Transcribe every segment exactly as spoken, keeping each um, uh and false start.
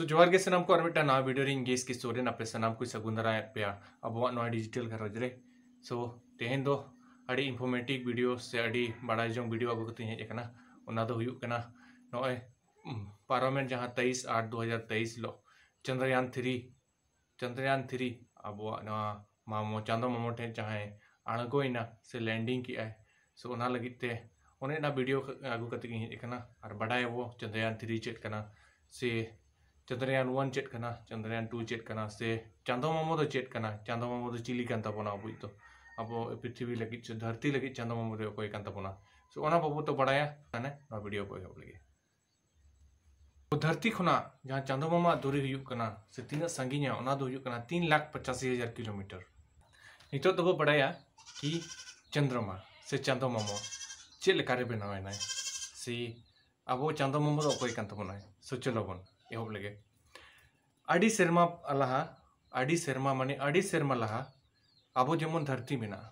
So, ᱡᱚᱦᱟᱨ ᱜᱮ ᱥᱟᱱᱟᱢ ᱠᱚ, ᱟᱨ ᱢᱤᱫᱴᱟᱝ ᱱᱟᱣᱟ video ᱨᱮ ᱤᱧ ᱜᱮᱥ ᱠᱤᱥᱳᱨ ᱨᱮᱱ ᱟᱯᱮ ᱥᱟᱱᱟᱢ ᱠᱚᱧ ᱥᱟᱹᱜᱩᱱ ᱫᱟᱨᱟᱢᱮᱫ ᱯᱮᱭᱟ ᱟᱵᱚᱣᱟᱜ ᱱᱚᱣᱟ digital ᱜᱷᱟᱨᱚᱸᱡᱽ ᱨᱮ᱾ So, ᱛᱮᱦᱮᱧ ᱫᱚ ᱟᱹᱰᱤ informative video ᱥᱮ ᱟᱹᱰᱤ ᱵᱟᱲᱟᱭ ᱡᱚᱝ video ᱟᱹᱜᱩ ᱠᱟᱛᱮᱧ ᱦᱮᱡ ᱟᱠᱟᱱᱟ᱾ ᱚᱱᱟ ᱫᱚ ᱦᱩᱭᱩᱜ ᱠᱟᱱᱟ ᱱᱚᱜᱼᱚᱭ, ᱩᱢ, ᱯᱟᱨᱚᱢᱮᱱ ᱡᱟᱦᱟᱸ ᱛᱮᱭᱤᱥ ᱟᱴ ᱫᱩ ᱦᱟᱡᱟᱨ ᱛᱮᱭᱤᱥ ᱦᱤᱞᱳᱜ ᱪᱚᱱᱫᱨᱟᱭᱟᱱ ᱛᱷᱨᱤ, ᱪᱚᱱᱫᱨᱟᱭᱟᱱ ᱛᱷᱨᱤ ᱟᱵᱚᱣᱟᱜ ᱱᱚᱣᱟ ᱢᱟᱢᱚ, ᱪᱟᱸᱫᱚ ᱢᱟᱢᱚ ᱴᱷᱮᱱ ᱡᱟᱦᱟᱸᱭ ᱟᱬᱜᱚᱭᱮᱱᱟ ᱥᱮ landing ᱠᱮᱜᱼᱟᱭ, so ᱚᱱᱟ ᱞᱟᱹᱜᱤᱫ ᱛᱮ ᱚᱱᱮ ᱚᱱᱟ video ᱟᱹᱜᱩ ᱠᱟᱛᱮ ᱜᱤᱧ ᱦᱮᱡ ᱟᱠᱟᱱᱟ᱾ ᱟᱨ ᱵᱟᱰᱟᱭᱟᱵᱚ ᱪᱚᱱᱫᱨᱟᱭᱟᱱ ᱛᱷᱨᱤ ᱪᱮᱫ ᱠᱟᱱᱟ, ᱥᱮ ᱪᱚᱱᱫᱨᱟᱭᱟᱱ ᱚᱣᱟᱱ ᱪᱮᱫ ᱠᱟᱱᱟ, ᱪᱚᱱᱫᱨᱟᱭᱟᱱ ᱴᱩ ᱪᱮᱫ ᱠᱟᱱᱟ, ᱥᱮ ᱪᱟᱸᱫᱚ ᱢᱟᱢᱚ ᱫᱚ ᱪᱮᱫ ᱠᱟᱱᱟ, ᱪᱟᱸᱫᱚ ᱢᱟᱢᱚ ᱫᱚ ᱪᱤᱞᱤ ᱠᱟᱱ ᱛᱟᱵᱚᱱᱟ ᱟᱵᱚᱭᱤᱡ ᱫᱚ, ᱟᱵᱚ ᱯᱨᱤᱛᱷᱤᱵᱤ ᱞᱟᱹᱜᱤᱫ ᱥᱮ ᱫᱷᱟᱹᱨᱛᱤ ᱞᱟᱹᱜᱤᱫ ᱪᱟᱸᱫᱚ ᱢᱟᱢᱚ ᱫᱚ ᱚᱠᱚᱭ ᱠᱟᱱ ᱛᱟᱵᱚᱱᱟ, so ᱚᱱᱟ ᱵᱟᱵᱚᱫ ᱫᱚ ᱵᱟᱲᱟᱭᱟ ᱢᱟᱱᱮ ᱱᱚᱣᱟ video ᱠᱚ ᱮᱦᱚᱵ ᱞᱟᱹᱜᱤᱫ᱾ ᱫᱷᱟᱹᱨᱛᱤ ᱠᱷᱚᱱᱟᱜ ᱡᱟᱦᱟᱸ ᱪᱟᱸᱫᱚ ᱢᱟᱢᱟ ᱫᱩᱨᱤ ᱦᱩᱭᱩᱜ ᱠᱟᱱᱟ ᱥᱮ ᱛᱤᱱᱟᱹᱜ ᱥᱟᱺᱜᱤᱧᱟ, ᱚᱱᱟ ᱫᱚ ᱦᱩᱭᱩᱜ ᱠᱟᱱᱟ ᱛᱤᱱ ᱞᱟᱠᱷ ᱯᱚᱪᱟᱥᱤ ᱦᱟᱡᱟᱨ ᱠᱤᱞᱳᱢᱤᱴᱟᱨ᱾ ᱱᱤᱛᱚᱜ ᱫᱚᱵᱚ ᱵᱟᱲᱟᱭᱟ ᱠᱤ ᱪᱚᱱᱫᱨᱚᱢᱟ ᱥᱮ ᱪᱟᱸᱫᱚ ᱢᱟᱢᱚ ᱪᱮᱫ ᱞᱮᱠᱟᱨᱮ ᱵᱮᱱᱟᱣ ᱮᱱᱟᱭ, ᱥᱮ ᱟᱵᱚ ᱪᱟᱸᱫᱚ ᱢᱟᱢᱚ ᱫᱚ ᱚᱠᱚᱭ ᱠᱟᱱ ᱛᱟᱵᱚᱱᱟᱭ᱾ So ᱪᱚᱞᱚ ᱵᱚᱱ ᱮᱦᱚᱵ ᱞᱮᱜᱮ᱾ ᱟᱹᱰᱤ ᱥᱮᱨᱢᱟ ᱞᱟᱦᱟ, ᱟᱹᱰᱤ ᱥᱮᱨᱢᱟ ᱢᱟᱱᱮ ᱟᱹᱰᱤ ᱥᱮᱨᱢᱟ ᱞᱟᱦᱟ ᱟᱵᱚ ᱡᱮᱢᱚᱱ ᱫᱷᱟᱹᱨᱛᱤ ᱢᱮᱱᱟᱜᱼᱟ,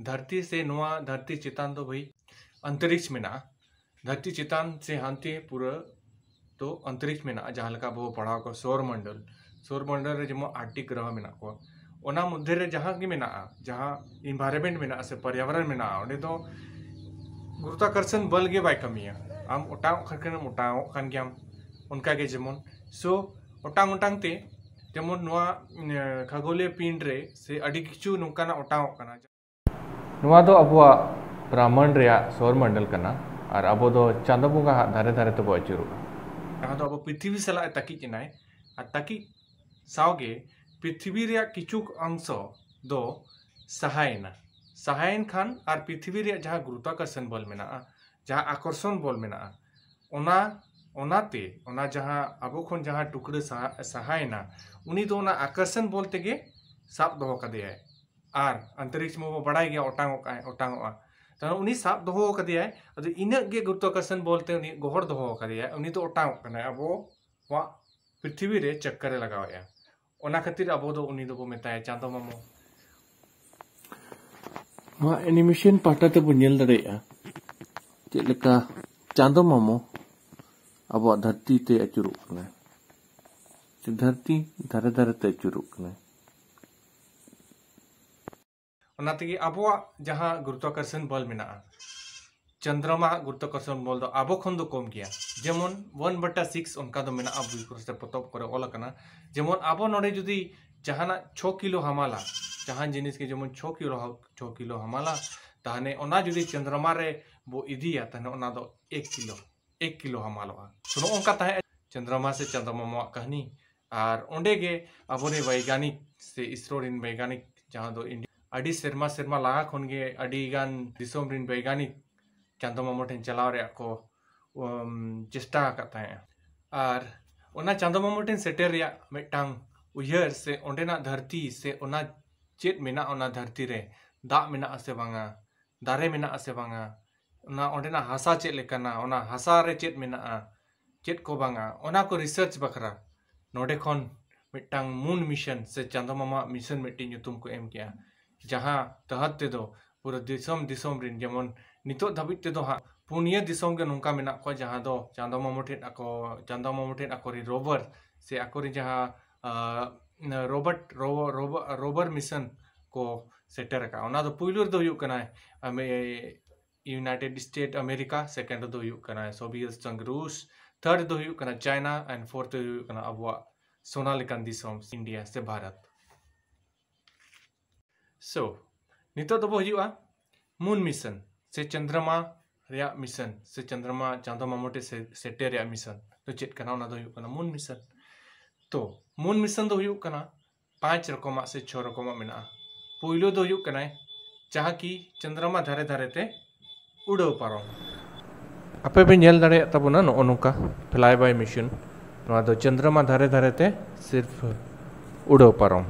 ᱫᱷᱟᱹᱨᱛᱤ ᱥᱮ ᱱᱚᱣᱟ ᱫᱷᱟᱹᱨᱛᱤ ᱪᱮᱛᱟᱱ ᱫᱚ ᱵᱷᱟᱹᱭ ᱚᱱᱛᱚᱨᱤᱠᱥ ᱢᱮᱱᱟᱜᱼᱟ᱾ ᱫᱷᱟᱹᱨᱛᱤ ᱪᱮᱛᱟᱱ ᱥᱮ ᱦᱟᱱᱛᱮ ᱯᱩᱨᱟᱹ ᱫᱚ ᱚᱱᱛᱚᱨᱤᱠᱥ ᱢᱮᱱᱟᱜᱼᱟ, ᱡᱟᱦᱟᱸ ᱞᱮᱠᱟ ᱟᱵᱚ ᱯᱟᱲᱦᱟᱣ ᱠᱚ ᱥᱳᱨ ᱢᱚᱱᱰᱚᱞ, ᱥᱳᱨ ᱢᱚᱱᱰᱚᱞ ᱨᱮ ᱡᱮᱢᱚᱱ ᱟᱴᱴᱤ ᱜᱨᱚᱦᱚ ᱢᱮᱱᱟᱜ ᱠᱚᱣᱟ, ᱚᱱᱟ ᱢᱚᱫᱽᱫᱷᱮ ᱨᱮ ᱡᱟᱦᱟᱸ ᱜᱮ ᱢᱮᱱᱟᱜᱼᱟ, ᱡᱟᱦᱟᱸ environment ᱢᱮᱱᱟᱜᱼᱟ ᱥᱮ ᱯᱚᱨᱭᱟᱵᱚᱨᱚᱱ ᱢᱮᱱᱟᱜᱼᱟ, ᱚᱸᱰᱮ ᱫᱚ ᱜᱩᱨᱩᱛᱟᱠᱚᱨᱥᱚᱱ ᱵᱚᱞ ᱜᱮ ᱵᱟᱭ ᱠᱟᱹᱢᱤᱭᱟ᱾ ᱟᱢ ᱚᱴᱟᱝᱚᱜ ᱠᱷᱟᱱ ᱠᱷᱟᱱᱮᱢ ᱚᱴᱟᱝᱚᱜ ᱠᱟᱱ ᱜᱮᱭᱟᱢ, ᱚᱱᱠᱟ ᱜᱮ ᱡᱮᱢᱚᱱ᱾ So ᱚᱴᱟᱝ ᱚᱴᱟᱝ ᱛᱮ ᱡᱮᱢᱚᱱ ᱱᱚᱣᱟ, ᱮ, ᱠᱷᱟᱜᱚᱞᱤᱭᱟᱹ ᱯᱤᱸᱰ ᱨᱮ ᱥᱮ ᱟᱹᱰᱤ ᱠᱤᱪᱷᱩ ᱱᱚᱝᱠᱟᱱᱟᱜ ᱚᱴᱟᱝᱚᱜ ᱠᱟᱱᱟ᱾ ᱱᱚᱣᱟ ᱫᱚ ᱟᱵᱚᱣᱟᱜ ᱵᱨᱟᱦᱢᱟᱱᱰ ᱨᱮᱭᱟᱜ ᱥᱳᱨ ᱢᱚᱱᱰᱚᱞ ᱠᱟᱱᱟ, ᱟᱨ ᱟᱵᱚ ᱫᱚ ᱪᱟᱸᱫᱚ ᱵᱚᱸᱜᱟ ᱦᱟᱜ ᱫᱷᱟᱨᱮ ᱫᱷᱟᱨᱮ ᱛᱮᱵᱚ ᱟᱹᱪᱩᱨᱚᱜᱼᱟ᱾ ᱡᱟᱦᱟᱸ ᱫᱚ ᱟᱵᱚ ᱯᱨᱤᱛᱷᱤᱵᱤ ᱥᱟᱞᱟᱜ ᱮ ᱛᱟᱹᱠᱤᱡ ᱮᱱᱟᱭ, ᱟᱨ ᱛᱟᱹᱠᱤᱡ ᱥᱟᱶᱜᱮ ᱯᱨᱤᱛᱷᱤᱵᱤ ᱨᱮᱭᱟᱜ ᱠᱤᱪᱷᱩ ᱚᱝᱥᱚ ᱫᱚ ᱥᱟᱦᱟᱭᱮᱱᱟ᱾ ᱥᱟᱦᱟᱭᱮᱱ ᱠᱷᱟᱱ ᱟᱨ ᱯᱨᱤᱛᱷᱤᱵᱤ ᱨᱮᱭᱟᱜ ᱡᱟᱦᱟᱸ ᱜᱩᱨᱩᱛᱟᱠᱚᱨᱥᱚᱱ ᱵᱚᱞ ᱢᱮᱱᱟᱜᱼᱟ, ᱡᱟᱦᱟᱸ ᱟᱠᱚᱨᱥᱚᱱ ᱵᱚᱞ ᱢᱮᱱᱟᱜᱼᱟ, ᱚᱱᱟ ᱚᱱᱟᱛᱮ ᱚᱱᱟ ᱡᱟᱦᱟᱸ ᱟᱵᱚ ᱠᱷᱚᱱ ᱡᱟᱦᱟᱸ ᱴᱩᱠᱨᱟᱹ ᱥᱟᱦᱟ ᱥᱟᱦᱟᱭᱮᱱᱟ, ᱩᱱᱤ ᱫᱚ ᱚᱱᱟ ᱟᱠᱚᱨᱥᱚᱱ ᱵᱚᱞ ᱛᱮᱜᱮ ᱥᱟᱵ ᱫᱚᱦᱚ ᱠᱟᱫᱮᱭᱟᱭ᱾ ᱟᱨ ᱚᱱᱛᱚᱨᱤᱠᱥ ᱢᱟ ᱵᱚ ᱵᱟᱲᱟᱭ ᱜᱮᱭᱟ, ᱚᱴᱟᱝᱚᱜ ᱟᱭ, ᱚᱴᱟᱝᱚᱜᱼᱟ᱾ ᱛᱟᱦᱞᱮ ᱩᱱᱤ ᱥᱟᱵ ᱫᱚᱦᱚ ᱠᱟᱫᱮᱭᱟᱭ, ᱟᱫᱚ ᱤᱱᱟᱹᱜ ᱜᱮ ᱜᱩᱨᱩᱛᱣᱟᱠᱚᱨᱥᱚᱱ ᱵᱚᱞ ᱛᱮ ᱩᱱᱤ ᱜᱚᱦᱚᱲ ᱫᱚᱦᱚ ᱠᱟᱫᱮᱭᱟᱭ, ᱩᱱᱤ ᱫᱚ ᱚᱴᱟᱝᱚᱜ ᱠᱟᱱᱟᱭ, ᱟᱵᱚᱣᱟᱜ ᱯᱨᱤᱛᱷᱤᱵᱤ ᱨᱮ ᱪᱚᱠᱠᱚᱨ ᱮ ᱞᱟᱜᱟᱣᱮᱫᱼᱟ᱾ ᱚᱱᱟ ᱠᱷᱟᱹᱛᱤᱨ ᱟᱵᱚ ᱫᱚ ᱩᱱᱤ ᱫᱚᱵᱚ ᱢᱮᱛᱟᱭᱟ ᱪᱟᱸᱫᱚ ᱢᱟᱢᱚ᱾ ᱱᱚᱣᱟ ᱮᱱᱤᱢᱮᱥᱚᱱ ᱯᱟᱦᱴᱟ ᱛᱮᱵᱚ ᱧᱮᱞ ᱫᱟᱲᱮᱭᱟᱜᱼᱟ ᱪᱮᱫ ᱞᱮᱠᱟ ᱪᱟᱸᱫᱚ ᱢᱟᱢᱚ ᱟᱵᱚᱣᱟᱜ ᱫᱷᱟᱹᱨᱛᱤ ᱛᱮ ᱟᱹᱪᱩᱨᱚᱜ ᱠᱟᱱᱟᱭ, ᱥᱮ ᱫᱷᱟᱹᱨᱛᱤ ᱫᱷᱟᱨᱮ ᱫᱷᱟᱨᱮ ᱛᱮ ᱟᱹᱪᱩᱨᱚᱜ ᱠᱟᱱᱟᱭ᱾ ᱚᱱᱟ ᱛᱮᱜᱮ ᱟᱵᱚᱣᱟᱜ ᱡᱟᱦᱟᱸ ᱜᱩᱨᱩᱛᱣᱟᱠᱚᱨᱥᱚᱱ ᱵᱚᱞ ᱢᱮᱱᱟᱜᱼᱟ, ᱪᱚᱱᱫᱨᱚᱢᱟ ᱟᱜ ᱜᱩᱨᱩᱛᱣᱟᱠᱚᱨᱥᱚᱱ ᱵᱚᱞ ᱫᱚ ᱟᱵᱚ ᱠᱷᱚᱱ ᱫᱚ ᱠᱚᱢ ᱜᱮᱭᱟ᱾ ᱡᱮᱢᱚᱱ ᱚᱣᱟᱱ ᱵᱟᱴᱟ ᱥᱤᱠᱥ ᱚᱱᱠᱟ ᱫᱚ ᱢᱮᱱᱟᱜᱼᱟ, ᱵᱳᱭ ᱠᱚᱨᱮ ᱥᱮ ᱯᱚᱛᱚᱵ ᱠᱚᱨᱮ ᱚᱞ ᱟᱠᱟᱱᱟ᱾ ᱡᱮᱢᱚᱱ ᱟᱵᱚ ᱱᱚᱰᱮ ᱡᱩᱫᱤ ᱡᱟᱦᱟᱱᱟᱜ ᱪᱷᱚ ᱠᱤᱞᱳ ᱦᱟᱢᱟᱞᱟ, ᱡᱟᱦᱟᱱ ᱡᱤᱱᱤᱥ ᱜᱮ ᱡᱮᱢᱚᱱ ᱪᱷᱚ ᱠᱤᱞᱳ ᱦᱟ-, ᱪᱷᱚ ᱠᱤᱞᱳ ᱦᱟᱢᱟᱞᱟ, ᱛᱟᱦᱞᱮ ᱚᱱᱟ ᱡᱩᱫᱤ ᱪᱚᱱᱫᱨᱚᱢᱟ ᱨᱮ ᱵᱚ ᱤᱫᱤᱭᱟ, ᱛᱟᱦᱞᱮ ᱚᱱᱟ ᱫᱚ ᱮᱠ ᱠᱤᱞᱳ, ᱮᱠ ᱠᱤᱞᱳ ᱦᱟᱢᱟᱞᱚᱜᱼᱟ᱾ ᱛᱚ, ᱱᱚᱜᱼᱚ ᱱᱚᱝᱠᱟ ᱛᱟᱦᱮᱸ ᱪᱚᱱᱫᱨᱚᱢᱟ ᱥᱮ ᱪᱟᱸᱫᱚ ᱢᱟᱢᱚᱣᱟᱜ ᱠᱟᱹᱦᱱᱤ᱾ ᱟᱨ ᱚᱸᱰᱮ ᱜᱮ ᱟᱵᱚᱨᱮᱱ ᱵᱳᱭᱜᱟᱱᱤᱠ ᱥᱮ ᱤᱥᱨᱳ ᱨᱮᱱ ᱵᱳᱭᱜᱟᱱᱤᱠ, ᱡᱟᱦᱟᱸ ᱫᱚ ᱤᱱᱰᱤ-, ᱟᱹᱰᱤ ᱥᱮᱨᱢᱟ ᱥᱮᱨᱢᱟ ᱞᱟᱦᱟ ᱠᱷᱚᱱ ᱜᱮ ᱟᱹᱰᱤ ᱜᱟᱱ ᱫᱤᱥᱚᱢ ᱨᱮᱱ ᱵᱳᱭᱜᱟᱱᱤᱠ ᱪᱟᱸᱫᱚ ᱢᱟᱢᱚ ᱴᱷᱮᱱ ᱪᱟᱞᱟᱣ ᱨᱮᱭᱟᱜ ᱠᱚ, ᱩᱢ, ᱪᱮᱥᱴᱟ ᱟᱠᱟᱫ ᱛᱟᱦᱮᱸᱜᱼᱟ᱾ ᱟᱨ ᱚᱱᱟ ᱪᱟᱸᱫᱚ ᱢᱟᱢᱚ ᱴᱷᱮᱱ ᱥᱮᱴᱮᱨ ᱨᱮᱭᱟᱜ ᱢᱤᱫᱴᱟᱝ ᱩᱭᱦᱟᱹᱨ ᱥᱮ ᱚᱸᱰᱮᱱᱟᱜ ᱫᱷᱟᱹᱨᱛᱤ ᱥᱮ ᱚᱱᱟ ᱪᱮᱫ ᱢᱮᱱᱟᱜᱼᱟ, ᱚᱱᱟ ᱫᱷᱟᱹᱨᱛᱤ ᱨᱮ ᱫᱟᱜ ᱢᱮᱱᱟᱜᱼᱟ ᱥᱮ ᱵᱟᱝᱟ, ᱫᱟᱨᱮ ᱢᱮᱱᱟᱜᱼᱟ ᱥᱮ ᱵᱟᱝᱟ, ᱚᱱᱟ ᱚᱸᱰᱮᱱᱟᱜ ᱦᱟᱥᱟ ᱪᱮᱫ ᱞᱮᱠᱟᱱᱟ, ᱚᱱᱟ ᱦᱟᱥᱟ ᱨᱮ ᱪᱮᱫ ᱢᱮᱱᱟᱜᱼᱟ, ᱪᱮᱫ ᱠᱚ ᱵᱟᱝᱟ, ᱚᱱᱟ ᱠᱚ ᱨᱤᱥᱟᱨᱪ ᱵᱟᱠᱷᱨᱟ ᱱᱚᱰᱮ ᱠᱷᱚᱱ ᱢᱤᱫᱴᱟᱝ ᱢᱩᱱ ᱢᱤᱥᱚᱱ ᱥᱮ ᱪᱟᱸᱫᱚ ᱢᱟᱢᱟᱣᱟᱜ ᱢᱤᱥᱚᱱ ᱢᱤᱫᱴᱤᱡ ᱧᱩᱛᱩᱢ ᱠᱚ ᱮᱢ ᱠᱮᱜᱼᱟ, ᱡᱟᱦᱟᱸ ᱛᱟᱦᱟᱛ ᱛᱮᱫᱚ ᱯᱩᱨᱟᱹ ᱫᱤᱥᱚᱢ ᱫᱤᱥᱚᱢ ᱨᱮᱱ, ᱡᱮᱢᱚᱱ ᱱᱤᱛᱚᱜ ᱫᱷᱟᱹᱵᱤᱡ ᱛᱮᱫᱚ ᱦᱟᱸᱜ ᱯᱩᱱᱭᱟᱹ ᱫᱤᱥᱚᱢ ᱜᱮ ᱱᱚᱝᱠᱟ ᱢᱮᱱᱟᱜ ᱠᱚᱣᱟ, ᱡᱟᱦᱟᱸ ᱫᱚ ᱪᱟᱸᱫᱚ ᱢᱟᱢᱚ ᱴᱷᱮᱱ ᱟᱠᱚ, ᱪᱟᱸᱫᱚ ᱢᱟᱢᱚ ᱴᱷᱮᱱ ᱟᱠᱚᱨᱮᱱ ᱨᱳᱵᱷᱟᱨ ᱥᱮ ᱟᱠᱚᱨᱮᱱ ᱡᱟᱦᱟᱸ, ᱟᱸ, ᱨᱳᱵᱚᱴ, ᱨᱳᱵᱚ-, ᱨᱳᱵᱚ-, ᱨᱳᱵᱷᱟᱨ ᱢᱤᱥᱚᱱ ᱠᱚ ᱥᱮᱴᱮᱨ ᱟᱠᱟᱫᱼᱟ᱾ ᱚᱱᱟ ᱫᱚ ᱯᱩᱭᱞᱩ ᱨᱮᱫᱚ ᱦᱩᱭᱩᱜ ᱠᱟᱱᱟ ᱟᱢᱮ-, ᱤᱭᱩᱱᱟᱭᱴᱮᱰ ᱥᱴᱮᱴ ᱟᱢᱮᱨᱤᱠᱟ, ᱥᱮᱠᱮᱱᱰ ᱨᱮᱫᱚ ᱦᱩᱭᱩᱜ ᱠᱟᱱᱟ ᱥᱳᱵᱷᱤᱭᱮᱛ ᱥᱚᱝᱜᱷ ᱨᱩᱥ, ᱛᱷᱟᱨᱰ ᱨᱮᱫᱚ ᱦᱩᱭᱩᱜ ᱠᱟᱱᱟ ᱪᱟᱭᱱᱟ, ᱮᱱᱰ ᱯᱷᱳᱨᱛᱷ ᱨᱮᱫᱚ ᱦᱩᱭᱩᱜ ᱠᱟᱱᱟ ᱟᱵᱚᱣᱟᱜ ᱥᱳᱱᱟ ᱞᱮᱠᱟᱱ ᱫᱤᱥᱚᱢ ᱤᱱᱰᱤᱭᱟ ᱥᱮ ᱵᱷᱟᱨᱚᱛ᱾ ᱥᱳ, ᱱᱤᱛᱚᱜ ᱫᱚᱵᱚ ᱦᱤᱡᱩᱜᱼᱟ ᱢᱩᱱ ᱢᱤᱥᱚᱱ ᱥᱮ ᱪᱚᱱᱫᱨᱚᱢᱟ ᱨᱮᱭᱟᱜ ᱢᱤᱥᱚᱱ ᱥᱮ ᱪᱚᱱᱫᱨᱚᱢᱟ ᱪᱟᱸᱫᱚ ᱢᱟᱢᱚ ᱴᱷᱮᱱ ᱥᱮ-, ᱥᱮᱴᱮᱨ ᱨᱮᱭᱟᱜ ᱢᱤᱥᱚᱱ ᱫᱚ ᱪᱮᱫ ᱠᱟᱱᱟ, ᱚᱱᱟ ᱫᱚ ᱦᱩᱭᱩᱜ ᱠᱟᱱᱟ ᱢᱩᱱ ᱢᱤᱥᱚᱱ᱾ ᱛᱚ, ᱢᱩᱱ ᱢᱤᱥᱚᱱ ᱫᱚ ᱦᱩᱭᱩᱜ ᱠᱟᱱᱟ ᱯᱟᱸᱪ ᱨᱚᱠᱚᱢᱟᱜ ᱥᱮ ᱪᱷᱚ ᱨᱚᱠᱚᱢᱟᱜ ᱢᱮᱱᱟᱜᱼᱟ᱾ ᱯᱩᱭᱞᱩ ᱫᱚ ᱦᱩᱭᱩᱜ ᱠᱟᱱᱟᱭ ᱡᱟᱦᱟᱸ ᱠᱤ ᱪᱚᱱᱫᱨᱚᱢᱟ ᱫᱷᱟᱨᱮ ᱫᱷᱟᱨᱮ ᱛᱮ ᱩᱰᱟᱹᱣ ᱯᱟᱨᱚᱢ᱾ ᱟᱯᱮ ᱯᱮ ᱧᱮᱞ ᱫᱟᱲᱮᱭᱟᱜ ᱛᱟᱵᱚᱱᱟ ᱱᱚᱜᱼᱚ ᱱᱚᱝᱠᱟ fly by mission᱾ ᱱᱚᱣᱟ ᱫᱚ ᱪᱚᱱᱫᱨᱚᱢᱟ ᱫᱷᱟᱨᱮ ᱫᱷᱟᱨᱮ ᱛᱮ ᱥᱤᱨᱯᱷ ᱩᱰᱟᱹᱣ ᱯᱟᱨᱚᱢ᱾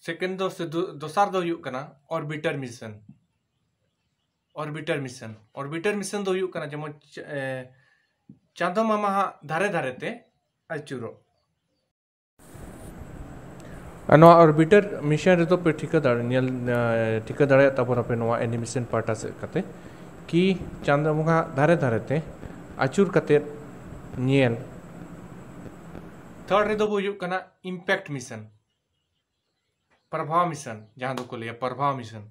ᱥᱮᱠᱮᱱᱰ ᱫᱚ ᱥᱮ ᱫᱚ-, ᱫᱚᱥᱟᱨ ᱫᱚ ᱦᱩᱭᱩᱜ ᱠᱟᱱᱟ ᱚᱨᱵᱤᱴᱟᱨ ᱢᱤᱥᱚᱱ᱾ ᱚᱨᱵᱤᱴᱟᱨ ᱢᱤᱥᱚᱱ, ᱚᱨᱵᱤᱴᱟᱨ ᱢᱤᱥᱚᱱ ᱫᱚ ᱦᱩᱭᱩᱜ ᱠᱟᱱᱟ ᱡᱮᱢᱚᱱ ᱪ-, ᱮ, ᱪᱟᱸᱫᱚ ᱢᱟᱢᱟ ᱦᱟᱜ ᱫᱷᱟᱨᱮ ᱫᱷᱟᱨᱮ ᱛᱮ ᱟᱹᱪᱩᱨᱚᱜ᱾ ᱟᱨ ᱱᱚᱣᱟ ᱚᱨᱵᱤᱴᱟᱨ ᱢᱤᱥᱚᱱ ᱨᱮᱫᱚ ᱯᱮ ᱴᱷᱤᱠᱟᱹ ᱫᱟᱲᱮ-, ᱧᱮᱞ, ᱮ, ᱴᱷᱤᱠᱟᱹ ᱫᱟᱲᱮᱭᱟᱜ ᱛᱟᱵᱚᱱᱟᱯᱮ ᱱᱚᱣᱟ ᱮᱱᱤᱢᱮᱥᱚᱱ ᱯᱟᱦᱴᱟ ᱥᱮᱫ ᱠᱟᱛᱮ, ᱠᱤ ᱪᱟᱸᱫᱚ ᱵᱚᱸᱜᱟ ᱫᱷᱟᱨᱮ ᱫᱷᱟᱨᱮ ᱛᱮ ᱟᱹᱪᱩᱨ ᱠᱟᱛᱮ ᱧᱮᱞ᱾ ᱛᱷᱟᱨᱰ ᱨᱮᱫᱚ ᱦᱩᱭᱩᱜ ᱠᱟᱱᱟ ᱤᱢᱯᱮᱠᱴ ᱢᱤᱥᱚᱱ, ᱯᱨᱚᱵᱷᱟᱣ ᱢᱤᱥᱚᱱ, ᱡᱟᱦᱟᱸ ᱫᱚᱠᱚ ᱞᱟᱹᱭᱟ ᱯᱨᱚᱵᱷᱟᱣ ᱢᱤᱥᱚᱱ᱾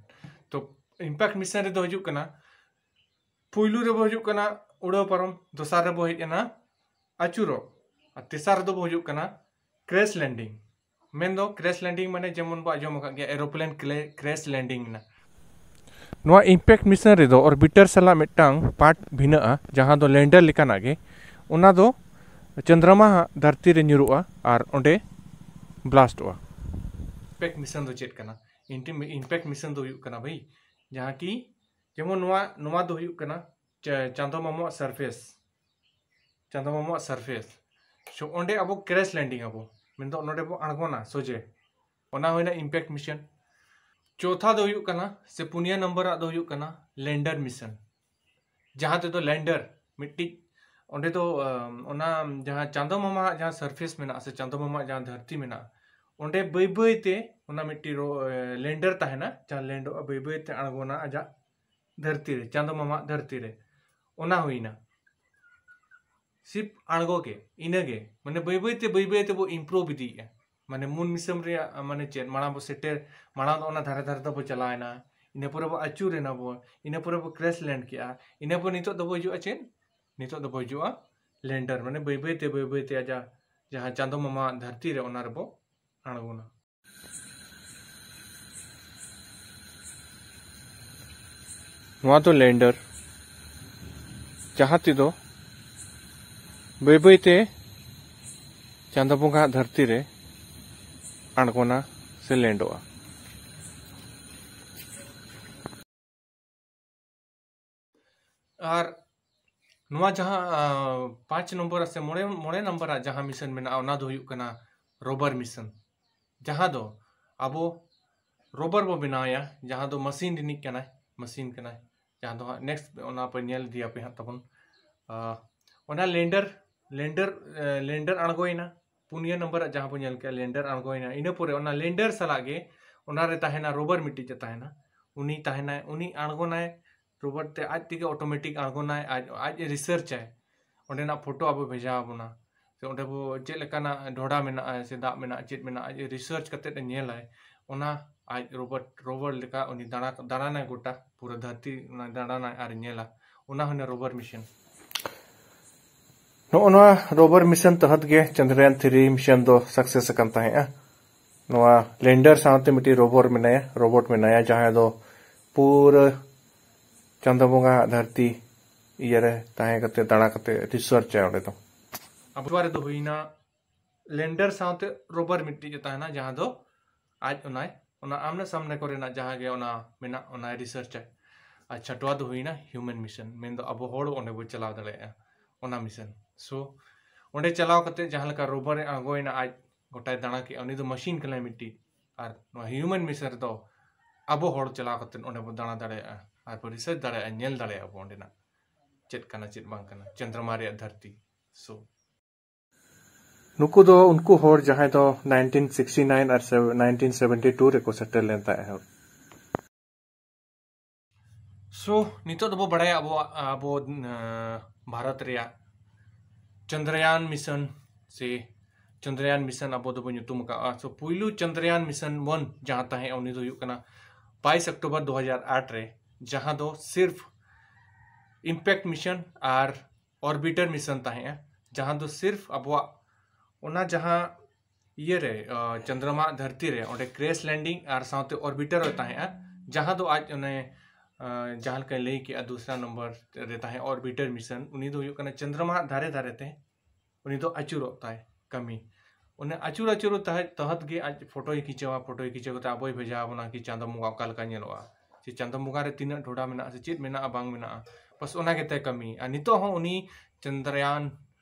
ᱛᱚ, ᱤᱢᱯᱮᱠᱴ ᱢᱤᱥᱚᱱ ᱨᱮᱫᱚ ᱦᱤᱡᱩᱜ ᱠᱟᱱᱟ, ᱯᱩᱭᱞᱩ ᱨᱮᱵᱚ ᱦᱤᱡᱩᱜ ᱠᱟᱱᱟ ᱩᱰᱟᱹᱣ ᱯᱟᱨᱚᱢ, ᱫᱚᱥᱟᱨ ᱨᱮᱵᱚ ᱦᱮᱡ ᱮᱱᱟ ᱟᱹᱪᱩᱨᱚᱜ, ᱟᱨ ᱛᱮᱥᱟᱨ ᱨᱮᱫᱚ ᱵᱚ ᱦᱤᱡᱩᱜ ᱠᱟᱱᱟ ᱠᱨᱮᱥ ᱞᱮᱱᱰᱤᱝ᱾ ᱢᱮᱱᱫᱚ ᱠᱨᱮᱥ ᱞᱮᱱᱰᱤᱝ ᱢᱟᱱᱮ ᱡᱮᱢᱚᱱ ᱵᱚ ᱟᱸᱡᱚᱢ ᱟᱠᱟᱫ ᱜᱮᱭᱟ, ᱮᱨᱳᱯᱞᱮᱱ ᱠᱨᱮᱥ ᱞᱮᱱᱰᱤᱝ ᱮᱱᱟ᱾ ᱱᱚᱣᱟ ᱤᱢᱯᱮᱠᱴ ᱢᱤᱥᱚᱱ ᱨᱮᱫᱚ ᱚᱨᱵᱤᱴᱟᱨ ᱥᱟᱞᱟᱜ ᱢᱤᱫᱴᱟᱝ ᱯᱟᱨᱴ ᱵᱷᱤᱱᱟᱹᱜᱼᱟ, ᱡᱟᱦᱟᱸ ᱫᱚ ᱞᱮᱱᱰᱟᱨ ᱞᱮᱠᱟᱱᱟᱜ ᱜᱮ᱾ ᱚᱱᱟ ᱫᱚ ᱪᱚᱱᱫᱨᱚᱢᱟ ᱦᱟᱜ ᱫᱷᱟᱹᱨᱛᱤ ᱨᱮ ᱧᱩᱨᱩᱜᱼᱟ ᱟᱨ ᱚᱸᱰᱮ ᱵᱞᱟᱥᱴᱚᱜᱼᱟ᱾ ᱤᱢᱯᱮᱠᱴ ᱢᱤᱥᱚᱱ ᱫᱚ ᱪᱮᱫ ᱠᱟᱱᱟ? ᱤᱢᱯᱮᱠᱴ ᱢᱤᱥᱚᱱ ᱫᱚ ᱦᱩᱭᱩᱜ ᱠᱟᱱᱟ ᱵᱷᱟᱹᱭ, ᱡᱟᱦᱟᱸ ᱠᱤ ᱡᱮᱢᱚᱱ ᱱᱚᱣᱟ, ᱱᱚᱣᱟ ᱫᱚ ᱦᱩᱭᱩᱜ ᱠᱟᱱᱟ ᱪᱟ-, ᱪᱟᱸᱫᱚ ᱢᱟᱢᱚᱣᱟᱜ ᱥᱟᱨᱯᱷᱮᱥ, ᱪᱟᱸᱫᱚ ᱢᱟᱢᱚᱣᱟᱜ ᱥᱟᱨᱯᱷᱮᱥ᱾ ᱥᱚ ᱚᱸᱰᱮ ᱟᱵᱚ ᱠᱨᱮᱥ ᱞᱮᱱᱰᱤᱝ ᱟᱵᱚ, ᱢᱮᱱᱫᱚ ᱱᱚᱰᱮ ᱵᱚ ᱟᱬᱜᱚᱱᱟ ᱥᱚᱡᱷᱮ᱾ ᱚᱱᱟ ᱦᱩᱭᱱᱟ ᱤᱢᱯᱮᱠᱴ ᱢᱤᱥᱚᱱ᱾ ᱪᱳᱛᱷᱟ ᱫᱚ ᱦᱩᱭᱩᱜ ᱠᱟᱱᱟ, ᱥᱮ ᱯᱩᱱᱭᱟᱹ ᱱᱚᱢᱵᱚᱨᱟᱜ ᱫᱚ ᱦᱩᱭᱩᱜ ᱠᱟᱱᱟ ᱞᱮᱱᱰᱟᱨ ᱢᱤᱥᱚᱱ, ᱡᱟᱦᱟᱸ ᱛᱮᱫᱚ ᱞᱮᱱᱰᱟᱨ ᱢᱤᱫᱴᱤᱡ ᱚᱸᱰᱮ ᱫᱚ, ᱟᱢ, ᱚᱱᱟ ᱡᱟᱦᱟᱸ ᱪᱟᱸᱫᱚ ᱢᱟᱢᱟᱣᱟᱜ ᱡᱟᱦᱟᱸ ᱥᱟᱨᱯᱷᱮᱥ ᱢᱮᱱᱟᱜᱼᱟ, ᱥᱮ ᱪᱟᱸᱫᱚ ᱢᱟᱢᱟᱣᱟᱜ ᱡᱟᱦᱟᱸ ᱫᱷᱟᱹᱨᱛᱤ ᱢᱮᱱᱟᱜᱼᱟ, ᱚᱸᱰᱮ ᱵᱟᱹᱭ ᱵᱟᱹᱭ ᱛᱮ ᱚᱱᱟ ᱢᱤᱫᱴᱤᱡ ᱨᱚ-, ᱮ, ᱞᱮᱱᱰᱟᱨ ᱛᱟᱦᱮᱱᱟ, ᱡᱟᱦᱟᱸ ᱞᱮᱱᱰᱚᱜᱼᱟ, ᱵᱟᱹᱭ ᱵᱟᱹᱭ ᱛᱮ ᱟᱬᱜᱚᱱᱟ ᱟᱡᱟᱜ ᱫᱷᱟᱹᱨᱛᱤ ᱨᱮ, ᱪᱟᱸᱫᱚ ᱢᱟᱢᱟᱣᱟᱜ ᱫᱷᱟᱹᱨᱛᱤ ᱨᱮ᱾ ᱚᱱᱟ ᱦᱩᱭᱱᱟ᱾ ᱥᱤᱯ ᱟᱬᱜᱚ ᱜᱮ, ᱤᱱᱟᱹᱜᱮ᱾ ᱢᱟᱱᱮ ᱵᱟᱹᱭ ᱵᱟᱹᱭ ᱛᱮ, ᱵᱟᱹᱭ ᱵᱟᱹᱭ ᱛᱮᱵᱚ ᱤᱢᱯᱨᱩᱵᱷ ᱤᱫᱤᱭᱮᱫᱼᱟ᱾ ᱢᱟᱱᱮ ᱢᱩᱱ ᱢᱤᱥᱚᱱ ᱨᱮᱭᱟᱜ, ᱢᱟᱱᱮ ᱪᱮᱫ, ᱢᱟᱲᱟᱝ ᱵᱚ ᱥᱮᱴᱮᱨ, ᱢᱟᱲᱟᱝ ᱫᱚ ᱚᱱᱟ ᱫᱷᱟᱨᱮ ᱫᱷᱟᱨᱮ ᱛᱮᱵᱚ ᱪᱟᱞᱟᱣᱮᱱᱟ, ᱤᱱᱟᱹ ᱯᱚᱨᱮ ᱵᱚ ᱟᱹᱪᱩᱨᱮᱱᱟ ᱵᱚ, ᱤᱱᱟᱹ ᱯᱚᱨᱮ ᱵᱚ ᱠᱨᱮᱥ ᱞᱮᱱᱰ ᱠᱮᱜᱼᱟ, ᱤᱱᱟᱹ ᱯᱚᱨᱮ ᱱᱤᱛᱚᱜ ᱫᱚᱵᱚ ᱦᱤᱡᱩᱜᱼᱟ ᱪᱮᱫ? ᱱᱤᱛᱚᱜ ᱫᱚᱵᱚ ᱦᱤᱡᱩᱜᱼᱟ ᱞᱮᱱᱰᱟᱨ, ᱢᱟᱱᱮ ᱵᱟᱹᱭ ᱵᱟᱹᱭ ᱛᱮ, ᱵᱟᱹᱭ ᱵᱟᱹᱭ ᱛᱮ ᱟᱡᱟᱜ ᱡᱟᱦᱟᱸ ᱪᱟᱸᱫᱚ ᱢᱟᱢᱟ ᱫᱷᱟᱹᱨᱛᱤ ᱨᱮ ᱚᱱᱟ ᱨᱮᱵᱚ ᱟᱬᱜᱚᱱᱟ᱾ ᱱᱚᱣᱟ ᱫᱚ ᱞᱮᱱᱰᱟᱨ, ᱡᱟᱦᱟᱸ ᱛᱮᱫᱚ ᱵᱟᱹᱭ ᱵᱟᱹᱭ ᱛᱮ ᱪᱟᱸᱫᱚ ᱵᱚᱸᱜᱟ ᱫᱷᱟᱹᱨᱛᱤ ᱨᱮ ᱟᱬᱜᱚᱱᱟ ᱥᱮ ᱞᱮᱱᱰᱚᱜᱼᱟ᱾ ᱱᱚᱣᱟ ᱡᱟᱦᱟᱸ ᱯᱟᱸᱪ ᱱᱚᱢᱵᱚᱨ ᱥᱮ ᱢᱚᱬᱮ ᱢᱚᱬᱮ ᱱᱚᱢᱵᱚᱨᱟᱜ ᱡᱟᱦᱟᱸ ᱢᱤᱥᱚᱱ ᱢᱮᱱᱟᱜᱼᱟ, ᱚᱱᱟ ᱫᱚ ᱦᱩᱭᱩᱜ ᱠᱟᱱᱟ ᱨᱳᱵᱟᱨ ᱢᱤᱥᱚᱱ, ᱡᱟᱦᱟᱸ ᱫᱚ ᱟᱵᱚ ᱨᱳᱵᱟᱨ ᱵᱚ ᱵᱮᱱᱟᱣᱮᱭᱟ, ᱡᱟᱦᱟᱸ ᱫᱚ ᱢᱟᱥᱤᱱ ᱨᱤᱱᱤᱡ ᱠᱟᱱᱟᱭ, ᱢᱟᱥᱤᱱ ᱠᱟᱱᱟᱭ, ᱡᱟᱦᱟᱸ ᱫᱚ ᱦᱟᱸᱜ ᱱᱮᱠᱥᱴ ᱚᱱᱟ ᱯᱮ ᱧᱮᱞ ᱤᱫᱤᱭᱟᱯᱮ ᱦᱟᱸᱜ ᱛᱟᱵᱚᱱ᱾ ᱟᱸ, ᱚᱱᱟ ᱞᱮᱱᱰᱟᱨ ᱞᱮᱱᱰᱟᱨ ᱞᱮᱱᱰᱟᱨ ᱟᱬᱜᱚᱭᱮᱱᱟ, ᱯᱩᱱᱭᱟᱹ ᱱᱚᱢᱵᱚᱨᱟᱜ ᱡᱟᱦᱟᱸ ᱵᱚᱱ ᱧᱮᱞ ᱠᱮᱜᱼᱟ ᱞᱮᱱᱰᱟᱨ ᱟᱬᱜᱚᱭᱮᱱᱟ, ᱤᱱᱟᱹ ᱯᱚᱨᱮ ᱚᱱᱟ ᱞᱮᱱᱰᱟᱨ ᱥᱟᱞᱟᱜ ᱜᱮ ᱚᱱᱟᱨᱮ ᱛᱟᱦᱮᱱᱟ ᱨᱳᱵᱟᱨ ᱢᱤᱫᱴᱤᱡ ᱮ ᱛᱟᱦᱮᱱᱟ, ᱩᱱᱤ ᱛᱟᱦᱮᱱᱟᱭ, ᱩᱱᱤ ᱟᱬᱜᱚᱱᱟᱭ, ᱨᱳᱵᱟᱨ ᱛᱮ ᱟᱡ ᱛᱮᱜᱮ ᱚᱴᱳᱢᱮᱴᱤᱠ ᱟᱬᱜᱚᱱᱟᱭ, ᱟᱡ ᱟᱡ ᱮ ᱨᱤᱥᱟᱨᱪᱟᱭ, ᱚᱸᱰᱮᱱᱟᱜ ᱯᱷᱳᱴᱳ ᱟᱵᱚ ᱵᱷᱮᱡᱟ ᱟᱵᱚᱱᱟ, ᱥᱮ ᱚᱸᱰᱮ ᱵᱚ ᱪᱮᱫ ᱞᱮᱠᱟᱱᱟᱜ ᱰᱷᱚᱰᱟ ᱢᱮᱱᱟᱜᱼᱟ ᱥᱮ ᱫᱟᱜ ᱢᱮᱱᱟᱜᱼᱟ, ᱪᱮᱫ ᱢᱮᱱᱟᱜᱼᱟ, ᱟᱡ ᱨᱤᱥᱟᱨᱪ ᱠᱟᱛᱮᱫ ᱮ ᱧᱮᱞᱟᱭ, ᱚᱱᱟ ᱟᱡ ᱨᱳᱵᱚᱴ ᱨᱳᱵᱚᱴ ᱞᱮᱠᱟ ᱩᱱᱤ ᱫᱟᱬᱟ ᱫᱟᱬᱟᱱᱟᱭ ᱜᱚᱴᱟ ᱯᱩᱨᱟᱹ ᱫᱷᱟᱹᱨᱛᱤ ᱚᱱᱟ ᱫᱟᱬᱟᱱᱟᱭ ᱟᱨ ᱧᱮᱞᱟ, ᱚᱱᱟ ᱦᱩᱭᱱᱟ ᱨᱳᱵᱚᱴ ᱢᱤᱥᱚᱱ᱾ ᱱᱚᱜᱼᱚ ᱱᱚᱣᱟ ᱨᱳᱵᱚᱴ ᱢᱤᱥᱚᱱ ᱛᱚᱦᱚᱫ ᱜᱮ ᱪᱚᱱᱫᱨᱟᱭᱟᱱ ᱛᱷᱨᱤ ᱢᱤᱥᱚᱱ ᱫᱚ ᱥᱟᱠᱥᱮᱥ ᱟᱠᱟᱱ ᱛᱟᱦᱮᱸᱫᱼᱟ᱾ ᱱᱚᱣᱟ ᱞᱮᱱᱰᱟᱨ ᱥᱟᱶᱛᱮ ᱢᱤᱫᱴᱤᱡ ᱨᱳᱵᱚᱴ ᱢᱮᱱᱟᱭᱟ, ᱨᱳᱵᱚᱴ ᱢᱮᱱᱟᱭᱟ ᱡᱟᱦᱟᱸᱭ ᱫᱚ ᱯᱩᱨᱟᱹ ᱪᱟᱸᱫᱚ ᱵᱚᱸᱜᱟ ᱫᱷᱟᱹᱨᱛᱤ ᱤᱭᱟᱹᱨᱮ ᱛᱟᱦᱮᱸ ᱠᱟᱛᱮ ᱫᱟᱬᱟ ᱠᱟᱛᱮ ᱨᱤᱥᱟᱨᱪ ᱟᱭ ᱚᱸᱰᱮ ᱫᱚ᱾ ᱟᱵᱚ ᱨᱮᱫᱚ ᱦᱩᱭᱱᱟ ᱞᱮᱱᱰᱟᱨ ᱥᱟᱶᱛᱮ ᱨᱳᱵᱚᱴ ᱢᱤᱫᱴᱤᱡ ᱮ ᱛᱟᱦᱮᱱᱟ, ᱡᱟᱦᱟᱸ ᱫᱚ ᱟᱡ ᱚᱱᱟᱭ ᱚᱱᱟ ᱟᱢᱱᱮ ᱥᱟᱢᱱᱮ ᱠᱚᱨᱮᱱᱟᱜ ᱡᱟᱦᱟᱸ ᱜᱮ ᱚᱱᱟ ᱢᱮᱱᱟᱜ ᱚᱱᱟᱭ ᱨᱤᱥᱟᱨᱪ ᱟᱭ᱾ ᱟᱨ ᱪᱷᱟᱴᱣᱟ ᱫᱚ ᱦᱩᱭᱱᱟ ᱦᱤᱭᱩᱢᱮᱱ ᱢᱤᱥᱚᱱ, ᱢᱮᱱᱫᱚ ᱟᱵᱚ ᱦᱚᱲ ᱚᱸᱰᱮ ᱵᱚ ᱪᱟᱞᱟᱣ ᱫᱟᱲᱮᱭᱟᱜᱼᱟ ᱚᱱᱟ ᱢᱤᱥᱚᱱ᱾ ᱥᱳ ᱚᱸᱰᱮ ᱪᱟᱞᱟᱣ ᱠᱟᱛᱮ ᱡᱟᱦᱟᱸ ᱞᱮᱠᱟ ᱨᱳᱵᱚᱴ ᱮ ᱟᱬᱜᱚᱭᱮᱱᱟ ᱟᱡ ᱜᱚᱴᱟᱭ ᱫᱟᱬᱟ ᱠᱮᱜᱼᱟ, ᱩᱱᱤ ᱫᱚ ᱢᱟᱥᱤᱱ ᱠᱟᱱᱟᱭ ᱢᱤᱫᱴᱤᱡ᱾ ᱟᱨ ᱱᱚᱣᱟ ᱦᱤᱭᱩᱢᱮᱱ ᱢᱤᱥᱚᱱ ᱨᱮᱫᱚ ᱟᱵᱚ ᱦᱚᱲ ᱪᱟᱞᱟᱣ ᱠᱟᱛᱮ ᱚᱸᱰᱮ ᱵᱚ ᱫᱟᱬᱟ ᱫᱟᱲᱮᱭᱟᱜᱼᱟ ᱟᱨ ᱵᱚ ᱨᱤᱥᱟᱨᱪ ᱫᱟᱲᱮᱭᱟᱜᱼᱟ, ᱧᱮᱞ ᱫᱟᱲᱮᱭᱟᱜᱼᱟ ᱵᱚ ᱚᱸᱰᱮᱱᱟᱜ ᱪᱮᱫ ᱠᱟᱱᱟ ᱪᱮᱫ ᱵᱟᱝ ᱠᱟᱱᱟ ᱪᱚᱱᱫᱨᱚᱢᱟ ᱨᱮᱭᱟᱜ ᱫᱷᱟᱹᱨᱛᱤ᱾ ᱥᱳ ᱱᱩᱠᱩ ᱫᱚ ᱩᱱᱠᱩ ᱦᱚᱲ ᱡᱟᱦᱟᱸᱭ ᱫᱚ ᱱᱟᱭᱤᱱᱴᱤᱱ ᱥᱤᱠᱥᱴᱤ ᱱᱟᱭᱤᱱ ᱟᱨ ᱥᱮ-, ᱱᱟᱭᱤᱱᱴᱤᱱ ᱥᱮᱵᱷᱮᱱᱴᱤ ᱴᱩ ᱨᱮᱠᱚ ᱥᱮᱴᱮᱨ ᱞᱮᱱ ᱛᱟᱦᱮᱸᱫ ᱦᱚᱲ᱾ ᱥᱳ ᱱᱤᱛᱚᱜ ᱫᱚᱵᱚ ᱵᱟᱲᱟᱭᱟ ᱟᱵᱚᱣᱟᱜ, ᱟᱵᱚ, ᱟᱸ, ᱵᱷᱟᱨᱚᱛ ᱨᱮᱭᱟᱜ ᱪᱚᱱᱫᱨᱟᱭᱟᱱ ᱢᱤᱥᱚᱱ ᱥᱮ ᱪᱚᱱᱫᱨᱟᱭᱟᱱ ᱢᱤᱥᱚᱱ ᱟᱵᱚ ᱫᱚᱵᱚ ᱧᱩᱛᱩᱢ ᱟᱠᱟᱫᱼᱟ᱾ ᱥᱳ ᱯᱩᱭᱞᱩ ᱪᱚᱱᱫᱨᱟᱭᱟᱱ ᱢᱤᱥᱚᱱ ᱚᱣᱟᱱ ᱡᱟᱦᱟᱸ ᱛᱟᱦᱮᱸ, ᱩᱱᱤ ᱫᱚ ᱦᱩᱭᱩᱜ ᱠᱟᱱᱟ ᱵᱟᱭᱤᱥ ᱚᱠᱴᱳᱵᱚᱨ ᱫᱩ ᱦᱟᱡᱟᱨ ᱟᱴ ᱨᱮ, ᱡᱟᱦᱟᱸ ᱫᱚ ᱥᱤᱨᱯᱷ ᱤᱢᱯᱮᱠᱴ ᱢᱤᱥᱚᱱ ᱟᱨ ᱚᱨᱵᱤᱴᱟᱨ ᱢᱤᱥᱚᱱ ᱛᱟᱦᱮᱸᱜᱼᱟ, ᱡᱟᱦᱟᱸ ᱫᱚ ᱥᱤᱨᱯᱷ ᱟᱵᱚᱣᱟᱜ ᱚᱱᱟ ᱡᱟᱦᱟᱸ ᱤᱭᱟᱹᱨᱮ, ᱟᱸ, ᱪᱚᱱᱫᱨᱚᱢᱟ ᱫᱷᱟᱹᱨᱛᱤ ᱨᱮ ᱚᱸᱰᱮ ᱠᱨᱮᱥ ᱞᱮᱱᱰᱤᱝ ᱟᱨ ᱥᱟᱶᱛᱮ ᱚᱨᱵᱤᱴᱟᱨ ᱦᱚᱸ ᱛᱟᱦᱮᱸᱜᱼᱟ, ᱡᱟᱦᱟᱸ ᱫᱚ ᱟᱡ ᱚᱱᱮ, ᱟᱸ, ᱡᱟᱦᱟᱸ ᱞᱮᱠᱟᱧ ᱞᱟᱹᱭ ᱠᱮᱜᱼᱟ ᱫᱩᱥᱨᱟ ᱱᱚᱢᱵᱚᱨ ᱨᱮ ᱛᱟᱦᱮᱸ ᱚᱨᱵᱤᱴᱟᱨ ᱢᱤᱥᱚᱱ, ᱩᱱᱤ ᱫᱚ ᱦᱩᱭᱩᱜ ᱠᱟᱱᱟ ᱪᱚᱱᱫᱨᱚᱢᱟ ᱫᱷᱟᱨᱮ ᱫᱷᱟᱨᱮ ᱛᱮ ᱩᱱᱤ ᱫᱚ ᱟᱹᱪᱩᱨᱚᱜ ᱛᱟᱭ ᱠᱟᱹᱢᱤ᱾ ᱚᱱᱮ ᱟᱹᱪᱩᱨ ᱟᱹᱪᱩᱨ ᱛᱟᱦᱮᱸ ᱛᱚᱦᱚᱫ ᱜᱮ ᱟᱡ ᱯᱷᱳᱴᱳᱭ ᱠᱷᱤᱪᱟᱹᱣᱟ, ᱯᱷᱳᱴᱳᱭ ᱠᱷᱤᱪᱟᱹᱣ ᱠᱟᱛᱮ ᱟᱵᱚᱭ ᱵᱷᱮᱡᱟ ᱟᱵᱚᱱᱟ ᱠᱤ ᱪᱟᱸᱫᱚ ᱵᱚᱸᱜᱟ ᱚᱠᱟ ᱞᱮᱠᱟ ᱧᱮᱞᱚᱜᱼᱟ, ᱥᱮ ᱪᱟᱸᱫᱚ ᱵᱚᱸᱜᱟ ᱨᱮ ᱛᱤᱱᱟᱹᱜ ᱰᱷᱚᱰᱟ ᱢᱮᱱᱟᱜᱼᱟ ᱥᱮ ᱪᱮᱫ ᱢᱮᱱᱟᱜᱼᱟ ᱵᱟᱝ ᱢᱮᱱᱟᱜᱼᱟ, ᱵᱟᱥ ᱚᱱᱟ ᱜᱮᱛᱟᱭ ᱠᱟᱹᱢᱤ᱾ ᱟᱨ ᱱᱤᱛᱚᱜ ᱦᱚᱸ ᱩᱱᱤ ᱪᱚᱱᱫᱨᱟᱭᱟᱱ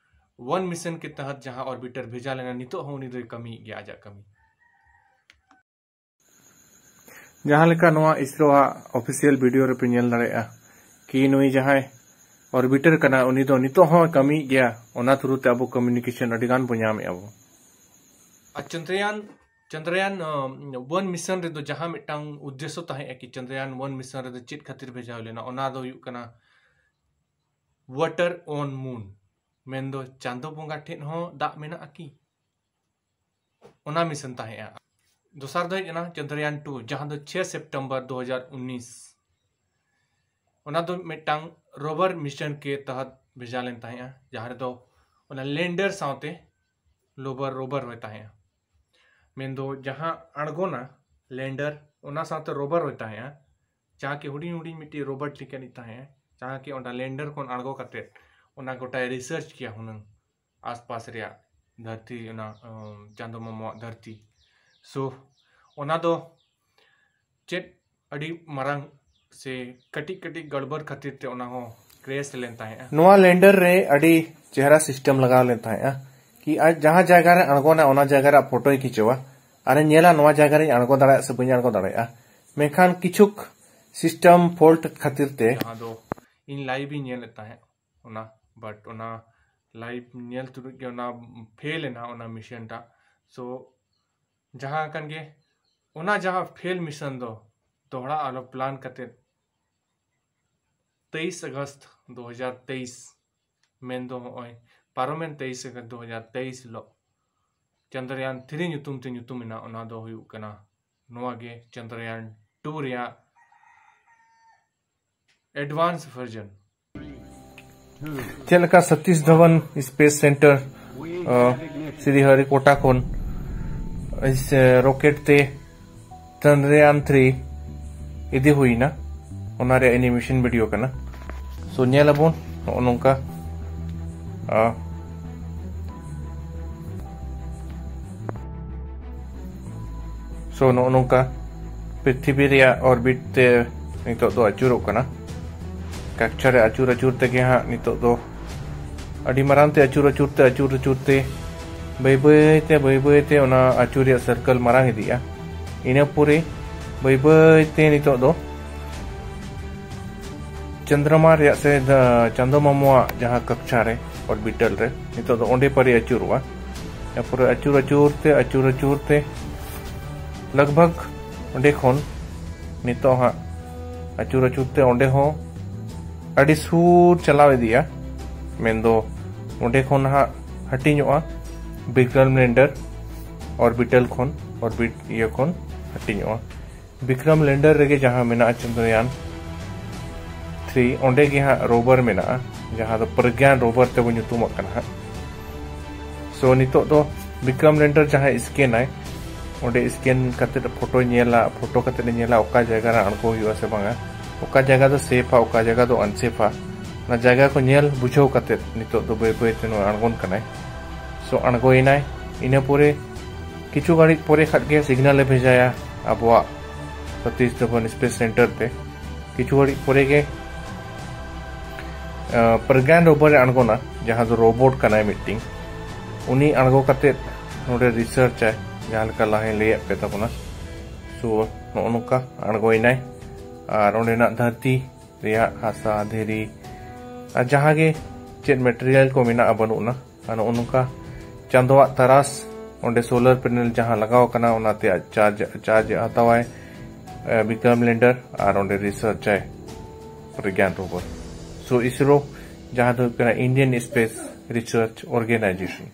ᱚᱣᱟᱱ ᱢᱤᱥᱚᱱ ᱠᱮ ᱛᱟᱦᱟᱛ ᱡᱟᱦᱟᱸ ᱚᱨᱵᱤᱴᱟᱨ ᱵᱷᱮᱡᱟ ᱞᱮᱱᱟ, ᱱᱤᱛᱚᱜ ᱦᱚᱸ ᱩᱱᱤ ᱫᱚᱭ ᱠᱟᱹᱢᱤᱭᱮᱫ ᱜᱮᱭᱟ ᱟᱡᱟᱜ ᱠᱟᱹᱢᱤ᱾ ᱡᱟᱦᱟᱸ ᱞᱮᱠᱟ ᱱᱚᱣᱟ ᱤᱥᱨᱳ ᱟᱜ ᱚᱯᱷᱤᱥᱤᱭᱟᱞ ᱵᱷᱤᱰᱤᱭᱳ ᱨᱮᱯᱮ ᱧᱮᱞ ᱫᱟᱲᱮᱭᱟᱜᱼᱟ ᱠᱤ ᱱᱩᱭ ᱡᱟᱦᱟᱸᱭ ᱚᱨᱵᱤᱴᱟᱨ ᱠᱟᱱᱟ, ᱩᱱᱤ ᱫᱚ ᱱᱤᱛᱚᱜ ᱦᱚᱸ ᱠᱟᱹᱢᱤᱭᱮᱫ ᱜᱮᱭᱟ᱾ ᱚᱱᱟ ᱛᱷᱨᱩ ᱛᱮ ᱟᱵᱚ ᱠᱚᱢᱤᱭᱩᱱᱤᱠᱮᱥᱚᱱ ᱟᱹᱰᱤ ᱜᱟᱱ ᱵᱚ ᱧᱟᱢᱮᱫᱼᱟ ᱵᱚ᱾ ᱟᱨ ᱪᱚᱱᱫᱨᱟᱭᱟᱱ ᱪᱚᱱᱫᱨᱟᱭᱟᱱ ᱚᱣᱟᱱ ᱢᱤᱥᱚᱱ ᱨᱮᱫᱚ ᱡᱟᱦᱟᱸ ᱢᱤᱫᱴᱟᱝ ᱩᱫᱽᱫᱮᱥᱥᱚ ᱛᱟᱦᱮᱸᱜᱼᱟ ᱠᱤ ᱪᱚᱱᱫᱨᱟᱭᱟᱱ ᱚᱣᱟᱱ ᱢᱤᱥᱚᱱ ᱨᱮᱫᱚ ᱪᱮᱫ ᱠᱷᱟᱹᱛᱤᱨ ᱵᱷᱮᱡᱟ ᱦᱩᱭ ᱞᱮᱱᱟ, ᱚᱱᱟ ᱫᱚ ᱦᱩᱭᱩᱜ ᱠᱟᱱᱟ water on moon, ᱢᱮᱱᱫᱚ ᱪᱟᱸᱫᱚ ᱵᱚᱸᱜᱟ ᱴᱷᱮᱱ ᱦᱚᱸ ᱫᱟᱜ ᱢᱮᱱᱟᱜᱼᱟ ᱠᱤ, ᱚᱱᱟ ᱢᱤᱥᱚᱱ ᱛᱟᱦᱮᱸᱜᱼᱟ᱾ ᱫᱚᱥᱟᱨ ᱫᱚ ᱦᱩᱭᱩᱜ ᱠᱟᱱᱟ ᱪᱚᱱᱫᱨᱟᱭᱟᱱ ᱴᱩ, ᱡᱟᱦᱟᱸ ᱫᱚ ᱪᱷᱮᱭ ᱥᱮᱯᱴᱮᱢᱵᱚᱨ ᱫᱩ ᱦᱟᱡᱟᱨ ᱩᱱᱤᱥ, ᱚᱱᱟ ᱫᱚ ᱢᱤᱫᱴᱟᱝ ᱨᱳᱵᱟᱨ ᱢᱤᱥᱚᱱ ᱠᱮ ᱛᱟᱦᱟᱛ ᱵᱷᱮᱡᱟ ᱞᱮᱱ ᱛᱟᱦᱮᱸᱜᱼᱟ, ᱡᱟᱦᱟᱸ ᱨᱮᱫᱚ ᱚᱱᱟ ᱞᱮᱱᱰᱟᱨ ᱥᱟᱶᱛᱮ ᱞᱳᱵᱟᱨ ᱨᱳᱵᱟᱨ ᱦᱚᱸᱭ ᱛᱟᱦᱮᱸᱜᱼᱟ᱾ ᱢᱮᱱᱫᱚ ᱡᱟᱦᱟᱸ ᱟᱬᱜᱚᱱᱟ ᱞᱮᱱᱰᱟᱨ, ᱚᱱᱟ ᱥᱟᱶᱛᱮ ᱨᱳᱵᱟᱨ ᱦᱚᱸᱭ ᱛᱟᱦᱮᱸᱜᱼᱟ, ᱡᱟᱦᱟᱸ ᱠᱤ ᱦᱩᱰᱤᱧ ᱦᱩᱰᱤᱧ ᱢᱤᱫᱴᱤᱡ ᱨᱳᱵᱚᱴ ᱞᱮᱠᱟᱱᱤᱡ ᱛᱟᱦᱮᱸᱜᱼᱟ, ᱡᱟᱦᱟᱸ ᱠᱤ ᱚᱱᱟ ᱞᱮᱱᱰᱟᱨ ᱠᱷᱚᱱ ᱟᱬᱜᱚ ᱠᱟᱛᱮᱫ ᱚᱱᱟ ᱜᱚᱴᱟᱭ ᱨᱤᱥᱟᱨᱪ ᱠᱮᱭᱟ ᱦᱩᱱᱟᱹᱝ ᱟᱥᱯᱟᱥ ᱨᱮᱭᱟᱜ ᱫᱷᱟᱹᱨᱛᱤ, ᱚᱱᱟ ᱪᱟᱸᱫᱚ ᱢᱟᱢᱟᱣᱟᱜ ᱫᱷᱟᱹᱨᱛᱤ᱾ ᱥᱳ ᱚᱱᱟ ᱫᱚ ᱪᱮᱫ ᱟᱹᱰᱤ ᱢᱟᱨᱟᱝ ᱥᱮ ᱠᱟᱹᱴᱤᱡ ᱠᱟᱹᱴᱤᱡ ᱜᱟᱲᱵᱟᱨ ᱠᱷᱟᱹᱛᱤᱨ ᱛᱮ ᱚᱱᱟ ᱦᱚᱸ ᱠᱨᱮᱥ ᱞᱮᱱ ᱛᱟᱦᱮᱸᱜᱼᱟ᱾ ᱱᱚᱣᱟ ᱞᱮᱱᱰᱟᱨ ᱨᱮ ᱟᱹᱰᱤ ᱪᱮᱦᱨᱟ ᱥᱤᱥᱴᱮᱢ ᱞᱟᱜᱟᱣ ᱞᱮᱱ ᱛᱟᱦᱮᱸᱜᱼᱟ ᱠᱤ ᱟᱡ ᱡᱟᱦᱟᱸ ᱡᱟᱭᱜᱟ ᱨᱮ ᱟᱬᱜᱚᱱᱟ, ᱚᱱᱟ ᱡᱟᱭᱜᱟ ᱨᱮ ᱯᱷᱳᱴᱳᱭ ᱠᱷᱤᱪᱟᱹᱣᱟ ᱟᱨᱮ ᱧᱮᱞᱟ ᱱᱚᱣᱟ ᱡᱟᱭᱜᱟ ᱨᱮᱧ ᱟᱬᱜᱚ ᱫᱟᱲᱮᱭᱟᱜᱼᱟ ᱥᱮ ᱵᱟᱹᱧ ᱟᱬᱜᱚ ᱫᱟᱲᱮᱭᱟᱜᱼᱟ᱾ ᱢᱮᱱᱠᱷᱟᱱ ᱠᱤᱪᱷᱩᱠ ᱥᱤᱥᱴᱮᱢ ᱯᱷᱚᱞᱴ ᱠᱷᱟᱹᱛᱤᱨ ᱛᱮ ᱡᱟᱦᱟᱸ ᱫᱚ ᱤᱧ ᱞᱟᱭᱤᱵᱷ ᱤᱧ ᱧᱮᱞᱮᱫ ᱛᱟᱦᱮᱸᱫ ᱚᱱᱟ, ᱵᱟᱴ ᱚᱱᱟ ᱞᱟᱭᱤᱵᱷ ᱧᱮᱞ ᱛᱩᱞᱩᱡ ᱜᱮ ᱚᱱᱟ ᱯᱷᱮᱞ ᱮᱱᱟ ᱚᱱᱟ ᱢᱤᱥᱚᱱ ᱴᱟᱜ᱾ ᱥᱳ ᱡᱟᱦᱟᱸ ᱠᱟᱱ ᱜᱮ, ᱚᱱᱟ ᱡᱟᱦᱟᱸ ᱯᱷᱮᱞ ᱢᱤᱥᱚᱱ ᱫᱚ ᱫᱚᱦᱲᱟ ᱟᱞᱚ ᱯᱞᱟᱱ ᱠᱟᱛᱮᱫ ᱛᱮᱭᱤᱥ ᱟᱜᱚᱥᱴ ᱫᱩ ᱦᱟᱡᱟᱨ ᱛᱮᱭᱤᱥ, ᱢᱮᱱᱫᱚ ᱱᱚᱜᱼᱚᱭ ᱯᱟᱨᱚᱢᱮᱱ ᱛᱮᱭᱤᱥ ᱟᱜᱚᱥᱴ ᱫᱩ ᱦᱟᱡᱟᱨ ᱛᱮᱭᱤᱥ ᱦᱤᱞᱳᱜ ᱪᱚᱱᱫᱨᱟᱭᱟᱱ ᱛᱷᱨᱤ ᱧᱩᱛᱩᱢ ᱛᱮ ᱧᱩᱛᱩᱢ ᱮᱱᱟ᱾ ᱚᱱᱟ ᱫᱚ ᱦᱩᱭᱩᱜ ᱠᱟᱱᱟ ᱱᱚᱣᱟ ᱜᱮ ᱪᱚᱱᱫᱨᱟᱭᱟᱱ ᱴᱩ ᱨᱮᱭᱟᱜ ᱮᱰᱵᱷᱟᱱᱥ ᱵᱷᱟᱨᱡᱚᱱ᱾ ᱪᱮᱫ ᱞᱮᱠᱟ ᱥᱚᱛᱤᱥ ᱫᱷᱟᱣᱟᱱ ᱥᱯᱮᱥ ᱥᱮᱱᱴᱟᱨ, ᱥᱨᱤᱦᱚᱨᱤᱠᱳᱴᱟ ᱠᱷᱚᱱ ᱨᱚᱠᱮᱴ ᱛᱮ ᱪᱚᱱᱫᱨᱟᱭᱟᱱ ᱛᱷᱨᱤ ᱤᱫᱤ ᱦᱩᱭᱱᱟ, ᱚᱱᱟ ᱨᱮᱭᱟᱜ ᱮᱱᱤᱢᱮᱥᱚᱱ ᱵᱷᱤᱰᱤᱭᱳ ᱠᱟᱱᱟ᱾ ᱥᱳ ᱧᱮᱞ ᱟᱵᱚᱱ ᱱᱚᱜᱼᱚ ᱱᱚᱝᱠᱟ᱾ ᱥᱳ ᱱᱚᱜᱼᱚ ᱱᱚᱝᱠᱟ ᱯᱨᱤᱛᱷᱤᱵᱤ ᱨᱮᱭᱟᱜ ᱚᱨᱵᱤᱴ ᱛᱮ ᱱᱤᱛᱚᱜ ᱫᱚ ᱟᱹᱪᱩᱨᱚᱜ ᱠᱟᱱᱟ᱾ ᱠᱟᱠᱪᱟ ᱨᱮ ᱟᱹᱪᱩᱨ ᱟᱹᱪᱩᱨ ᱛᱮᱜᱮ ᱦᱟᱸᱜ ᱱᱤᱛᱚᱜ ᱫᱚ ᱟᱹᱰᱤ ᱢᱟᱨᱟᱝ ᱛᱮ ᱟᱹᱪᱩᱨ ᱟᱹᱪᱩᱨ ᱛᱮ ᱟᱹᱪᱩᱨ ᱟᱹᱪᱩᱨ ᱛᱮ ᱵᱟᱹᱭ ᱵᱟᱹᱭ ᱛᱮ ᱵᱟᱹᱭ ᱵᱟᱹᱭ ᱛᱮ ᱚᱱᱟ ᱟᱹᱪᱩᱨ ᱨᱮᱭᱟᱜ ᱥᱟᱨᱠᱮᱞ ᱢᱟᱨᱟᱝ ᱤᱫᱤᱜᱼᱟ᱾ ᱤᱱᱟᱹ ᱯᱚᱨᱮ ᱵᱟᱹᱭ ᱵᱟᱹᱭ ᱛᱮ ᱱᱤᱛᱚᱜ ᱫᱚ ᱪᱚᱱᱫᱨᱚᱢᱟ ᱨᱮᱭᱟᱜ ᱥᱮ ᱫᱟ-, ᱪᱟᱸᱫᱚ ᱢᱟᱢᱚᱣᱟᱜ ᱡᱟᱦᱟᱸ ᱠᱟᱠᱪᱟ ᱨᱮ, ᱚᱨᱵᱤᱴᱟᱞ ᱨᱮ, ᱱᱤᱛᱚᱜ ᱫᱚ ᱚᱸᱰᱮ ᱯᱟᱹᱨᱤ ᱟᱹᱪᱩᱨᱚᱜᱼᱟ᱾ ᱤᱱᱟᱹ ᱯᱚᱨᱮ ᱟᱹᱪᱩᱨ ᱟᱹᱪᱩᱨ ᱛᱮ ᱟᱹᱪᱩᱨ ᱟᱹᱪᱩᱨ ᱛᱮ ᱞᱟᱜᱽ ᱵᱷᱟᱜᱽ ᱚᱸᱰᱮ ᱠᱷᱚᱱ ᱱᱤᱛᱚᱜ ᱦᱟᱸᱜ ᱟᱹᱪᱩᱨ ᱟᱹᱪᱩᱨ ᱛᱮ ᱚᱸᱰᱮ ᱦᱚᱸ ᱟᱹᱰᱤ ᱥᱩᱨ ᱪᱟᱞᱟᱣ ᱤᱫᱤᱜᱼᱟ᱾ ᱢᱮᱱᱫᱚ ᱚᱸᱰᱮ ᱠᱷᱚᱱ ᱦᱟᱸᱜ ᱦᱟᱹᱴᱤᱧᱚᱜᱼᱟ ᱵᱤᱠᱨᱚᱢ ᱞᱮᱱᱰᱟᱨ ᱚᱨᱵᱤᱴᱟᱞ ᱠᱷᱚᱱ, ᱚᱨᱵᱤᱴ ᱤᱭᱟᱹ ᱠᱷᱚᱱ ᱦᱟᱹᱴᱤᱧᱚᱜᱼᱟ᱾ ᱵᱤᱠᱨᱚᱢ ᱞᱮᱱᱰᱟᱨ ᱨᱮᱜᱮ ᱡᱟᱦᱟᱸ ᱢᱮᱱᱟᱜᱼᱟ ᱪᱚᱱᱫᱨᱟᱭᱟᱱ ᱛᱷᱨᱤ, ᱚᱸᱰᱮ ᱜᱮ ᱦᱟᱸᱜ ᱨᱳᱵᱟᱨ ᱢᱮᱱᱟᱜᱼᱟ, ᱡᱟᱦᱟᱸ ᱫᱚ ᱯᱨᱚᱜᱽᱭᱟᱱ ᱨᱳᱵᱟᱨ ᱛᱮᱵᱚᱱ ᱧᱩᱛᱩᱢᱟᱜ ᱠᱟᱱᱟ ᱦᱟᱸᱜ᱾ ᱥᱳ ᱱᱤᱛᱚᱜ ᱫᱚ ᱵᱤᱠᱨᱚᱢ ᱞᱮᱱᱰᱟᱨ ᱡᱟᱦᱟᱸᱭ ᱥᱠᱮᱱᱟᱭ, ᱚᱸᱰᱮ ᱥᱠᱮᱱ ᱠᱟᱛᱮ ᱯᱷᱳᱴᱳᱭ ᱧᱮᱞᱟ, ᱯᱷᱳᱴᱳ ᱠᱟᱛᱮ ᱮ ᱧᱮᱞᱟ ᱚᱠᱟ ᱡᱟᱭᱜᱟ ᱨᱮ ᱟᱬᱜᱚ ᱦᱩᱭᱩᱜᱼᱟ ᱥᱮ ᱵᱟᱝᱟ, ᱚᱠᱟ ᱡᱟᱭᱜᱟ ᱫᱚ ᱥᱮᱯᱷᱟ, ᱚᱠᱟ ᱡᱟᱭᱜᱟ ᱫᱚ ᱟᱱᱥᱮᱯᱷᱟ᱾ ᱚᱱᱟ ᱡᱟᱭᱜᱟ ᱠᱚ ᱧᱮᱞ ᱵᱩᱡᱷᱟᱹᱣ ᱠᱟᱛᱮ ᱱᱤᱛᱚᱜ ᱫᱚ ᱵᱟᱹᱭ ᱵᱟᱹᱭ ᱛᱮ ᱱᱚᱣᱟ ᱟᱬᱜᱚᱱ ᱠᱟᱱᱟᱭ᱾ ᱥᱳ ᱟᱬᱜᱚᱭᱮᱱᱟᱭ, ᱤᱱᱟᱹ ᱯᱚᱨᱮ ᱠᱤᱪᱷᱩ ᱜᱷᱟᱹᱲᱤᱡ ᱯᱚᱨᱮ ᱠᱷᱟᱱ ᱜᱮ ᱥᱤᱜᱽᱱᱟᱞᱮ ᱵᱷᱮᱡᱟᱭᱟ ᱟᱵᱚᱣᱟᱜ ᱥᱚᱛᱤᱥ ᱫᱷᱟᱣᱟᱱ ᱥᱯᱮᱥ ᱥᱮᱱᱴᱟᱨ ᱛᱮ᱾ ᱠᱤᱪᱷᱩ ᱜᱷᱟᱹᱲᱤᱡ ᱯᱚᱨᱮ ᱜᱮ ᱟᱸ, ᱯᱨᱚᱜᱽᱭᱟᱱ ᱨᱳᱵᱟᱨ ᱮ ᱟᱬᱜᱚᱱᱟ, ᱡᱟᱦᱟᱸ ᱫᱚ ᱨᱳᱵᱳᱴ ᱠᱟᱱᱟᱭ ᱢᱤᱫᱴᱤᱝ᱾ ᱩᱱᱤ ᱟᱬᱜᱚ ᱠᱟᱛᱮᱫ ᱱᱚᱰᱮ ᱨᱤᱥᱟᱨᱪ ᱟᱭ, ᱡᱟᱦᱟᱸ ᱞᱮᱠᱟ ᱞᱟᱦᱟᱧ ᱞᱟᱹᱭᱟᱫ ᱯᱮ ᱛᱟᱵᱚᱱᱟ᱾ ᱥᱳ ᱱᱚᱜᱼᱚ ᱱᱚᱝᱠᱟ ᱟᱬᱜᱚᱭᱮᱱᱟᱭ ᱟᱨ ᱚᱸᱰᱮᱱᱟᱜ ᱫᱷᱟᱹᱨᱛᱤ ᱨᱮᱭᱟᱜ ᱦᱟᱥᱟ, ᱫᱷᱤᱨᱤ ᱟᱨ ᱡᱟᱦᱟᱸ ᱜᱮ ᱪᱮᱫ ᱢᱮᱴᱮᱨᱤᱭᱟᱞ ᱠᱚ ᱢᱮᱱᱟᱜᱼᱟ ᱵᱟᱹᱱᱩᱜ ᱟᱱᱟ, ᱟᱨ ᱱᱚᱜᱼᱚ ᱱᱚᱝᱠᱟ ᱪᱟᱸᱫᱚᱣᱟᱜ ᱛᱟᱨᱟᱥ ᱚᱸᱰᱮ ᱥᱳᱞᱟᱨ ᱯᱮᱱᱮᱞ ᱡᱟᱦᱟᱸ ᱞᱟᱜᱟᱣ ᱟᱠᱟᱱᱟ, ᱚᱱᱟᱛᱮ ᱟᱡ ᱪᱟᱨᱡᱽ, ᱪᱟᱨᱡᱽ ᱮ ᱦᱟᱛᱟᱣᱟᱭ, ᱮ, ᱵᱤᱠᱨᱚᱢ ᱞᱮᱱᱰᱟᱨ, ᱟᱨ ᱚᱸᱰᱮ ᱨᱤᱥᱟᱨᱪ ᱟᱭ ᱯᱨᱚᱜᱽᱭᱟᱱ ᱨᱳᱵᱚᱨ᱾ ᱥᱳ ᱤᱥᱨᱳ, ᱡᱟᱦᱟᱸ ᱫᱚ ᱦᱩᱭᱩᱜ ᱠᱟᱱᱟ Indian Space Research Organization᱾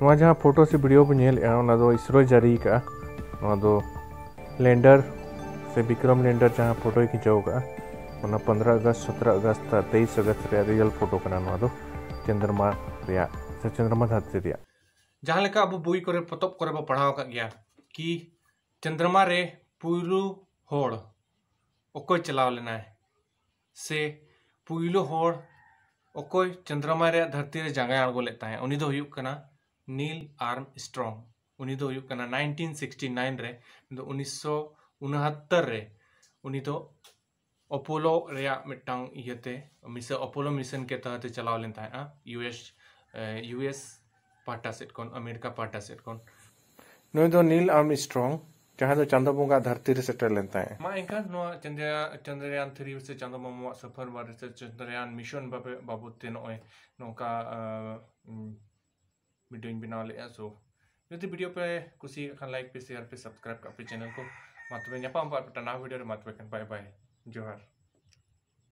ᱱᱚᱣᱟ ᱡᱟᱦᱟᱸ ᱯᱷᱳᱴᱳ ᱥᱮ ᱵᱷᱤᱰᱤᱭᱳ ᱵᱚᱱ ᱧᱮᱞᱮᱫᱼᱟ, ᱚᱱᱟ ᱫᱚ ᱤᱥᱨᱳᱭ ᱡᱟᱹᱨᱤ ᱟᱠᱟᱫᱼᱟ᱾ ᱱᱚᱣᱟ ᱫᱚ ᱞᱮᱱᱰᱟᱨ ᱥᱮ ᱵᱤᱠᱨᱚᱢ ᱞᱮᱱᱰᱟᱨ ᱡᱟᱦᱟᱸ ᱯᱷᱳᱴᱳᱭ ᱠᱷᱤᱪᱟᱹᱣ ᱟᱠᱟᱫᱼᱟ, ᱚᱱᱟ ᱯᱚᱱᱨᱚ ᱟᱜᱚᱥᱴ, ᱥᱚᱛᱨᱚ ᱟᱜᱚᱥᱴ ᱟᱨ ᱛᱮᱭᱤᱥ ᱟᱜᱚᱥᱴ ᱨᱮᱭᱟᱜ ᱨᱤᱭᱮᱞ ᱯᱷᱳᱴᱳ ᱠᱟᱱᱟ ᱱᱚᱣᱟ ᱫᱚ, ᱪᱚᱱᱫᱨᱚᱢᱟ ᱨᱮᱭᱟᱜ ᱥᱮ ᱪᱚᱱᱫᱨᱚᱢᱟ ᱫᱷᱟᱹᱨᱛᱤ ᱨᱮᱭᱟᱜ᱾ ᱡᱟᱦᱟᱸ ᱞᱮᱠᱟ ᱟᱵᱚ ᱵᱳᱭ ᱠᱚᱨᱮ, ᱯᱚᱛᱚᱵ ᱠᱚᱨᱮ ᱵᱚ ᱯᱟᱲᱦᱟᱣ ᱟᱠᱟᱫ ᱜᱮᱭᱟ ᱠᱤ ᱪᱚᱱᱫᱨᱚᱢᱟ ᱨᱮ ᱯᱩᱭᱞᱩ ᱦᱚᱲ ᱚᱠᱚᱭ ᱪᱟᱞᱟᱣ ᱞᱮᱱᱟᱭ, ᱥᱮ ᱯᱩᱭᱞᱩ ᱦᱚᱲ ᱚᱠᱚᱭ ᱪᱚᱱᱫᱨᱚᱢᱟ ᱨᱮᱭᱟᱜ ᱫᱷᱟᱹᱨᱛᱤ ᱨᱮ ᱡᱟᱸᱜᱟᱭ ᱟᱬᱜᱚ ᱞᱮᱫ ᱛᱟᱦᱮᱸᱫ, ᱩᱱᱤ ᱫᱚ ᱦᱩᱭᱩᱜ ᱠᱟᱱᱟ ᱱᱤᱞ ᱟᱨᱢᱥᱴᱨᱚᱝ᱾ ᱩᱱᱤ ᱫᱚ ᱦᱩᱭᱩᱜ ᱠᱟᱱᱟ ᱱᱟᱭᱤᱱᱴᱤᱱ ᱥᱤᱠᱥᱴᱤ ᱱᱟᱭᱤᱱ ᱨᱮ, ᱩᱱᱤ ᱫᱚ ᱩᱱᱤᱥᱥᱚ ᱩᱱᱟᱦᱟᱛᱛᱚᱨ ᱨᱮ ᱩᱱᱤ ᱫᱚ ᱚᱯᱳᱞᱳ ᱨᱮᱭᱟᱜ ᱢᱤᱫᱴᱟᱝ ᱤᱭᱟᱹᱛᱮ, ᱢᱤᱥᱚ ᱚᱯᱳᱞᱳ ᱢᱤᱥᱚᱱ ᱠᱮ ᱛᱟᱦᱟᱛ ᱮ ᱪᱟᱞᱟᱣ ᱞᱮᱱ ᱛᱟᱦᱮᱸᱜᱼᱟ, ᱤᱭᱩ ᱮᱥ ᱤᱭᱩ ᱮᱥ ᱯᱟᱦᱴᱟ ᱥᱮᱫ ᱠᱷᱚᱱ, ᱟᱢᱮᱨᱤᱠᱟ ᱯᱟᱦᱴᱟ ᱥᱮᱫ ᱠᱷᱚᱱ᱾ ᱱᱩᱭ ᱫᱚ ᱱᱤᱞ ᱟᱨᱢᱥᱴᱨᱚᱝ, ᱡᱟᱦᱟᱸᱭ ᱫᱚ ᱪᱟᱸᱫᱚ ᱵᱚᱸᱜᱟ ᱫᱷᱟᱹᱨᱛᱤ ᱨᱮ ᱥᱮᱴᱮᱨ ᱞᱮᱱ ᱛᱟᱦᱮᱸᱫ᱾ ᱢᱟ ᱮᱱᱠᱷᱟᱱ ᱱᱚᱣᱟ ᱪᱚᱱᱫᱨᱟᱭᱟᱱ ᱛᱷᱨᱤ ᱥᱮ ᱪᱟᱸᱫᱚ ᱢᱟᱢᱟᱣᱟᱜ ᱥᱚᱯᱷᱚᱨ ᱵᱟᱨᱮ ᱥᱮ ᱪᱚᱱᱫᱨᱟᱭᱟᱱ ᱢᱤᱥᱚᱱ ᱵᱟᱵᱮ-, ᱵᱟᱵᱚᱫ ᱛᱮ ᱱᱚᱜᱼᱚᱭ ᱱᱚᱝᱠᱟ, ᱟᱸ, ᱩᱸ, ᱵᱷᱤᱰᱤᱭᱳᱧ ᱵᱮᱱᱟᱣ ᱞᱮᱫᱼᱟ᱾ So, ᱡᱩᱫᱤ ᱵᱷᱤᱰᱤᱭᱳ ᱯᱮ ᱠᱩᱥᱤᱭᱟᱜ ᱠᱷᱟᱱ, ᱞᱟᱭᱤᱠ ᱯᱮ, ᱥᱮᱭᱟᱨ ᱯᱮ, ᱥᱟᱵᱥᱠᱨᱟᱭᱤᱵ ᱠᱟᱜ ᱯᱮ ᱪᱮᱱᱮᱞ ᱠᱚ᱾ ᱢᱟ ᱛᱚᱵᱮ ᱧᱟᱯᱟᱢ ᱟᱵᱚ ᱟᱨ ᱢᱤᱫᱴᱟᱝ ᱱᱟᱣᱟ ᱵᱷᱤᱰᱤᱭᱳ ᱨᱮ᱾ ᱢᱟ ᱛᱚᱵᱮ ᱠᱷᱟᱱ ᱵᱟᱭ ᱵᱟᱭ, ᱡᱚᱦᱟᱨ᱾